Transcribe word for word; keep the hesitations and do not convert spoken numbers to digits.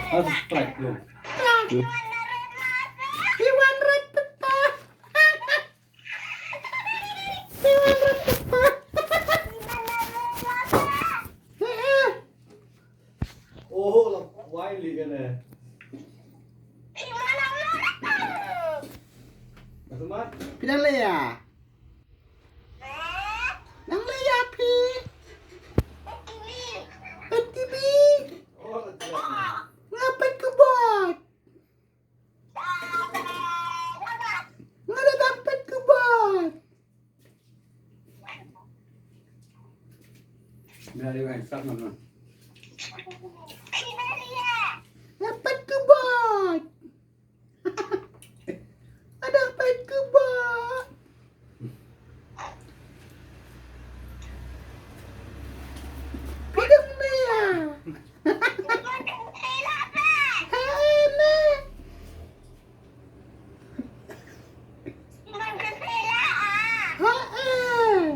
How's the strike, bro? Iwan Repeta. Iwan Repeta. Oh, la wai li kane. Asmat. Phi dang leh ïa? Dang leh ïa phi? Peit T V. Oh, la jia. Nga peit keyboard. Nga da dang peit keyboard. Nga da dang peit keyboard. Nga da peit keyboard. Phi dang leh ïa? Ha, ne. Ha, eh.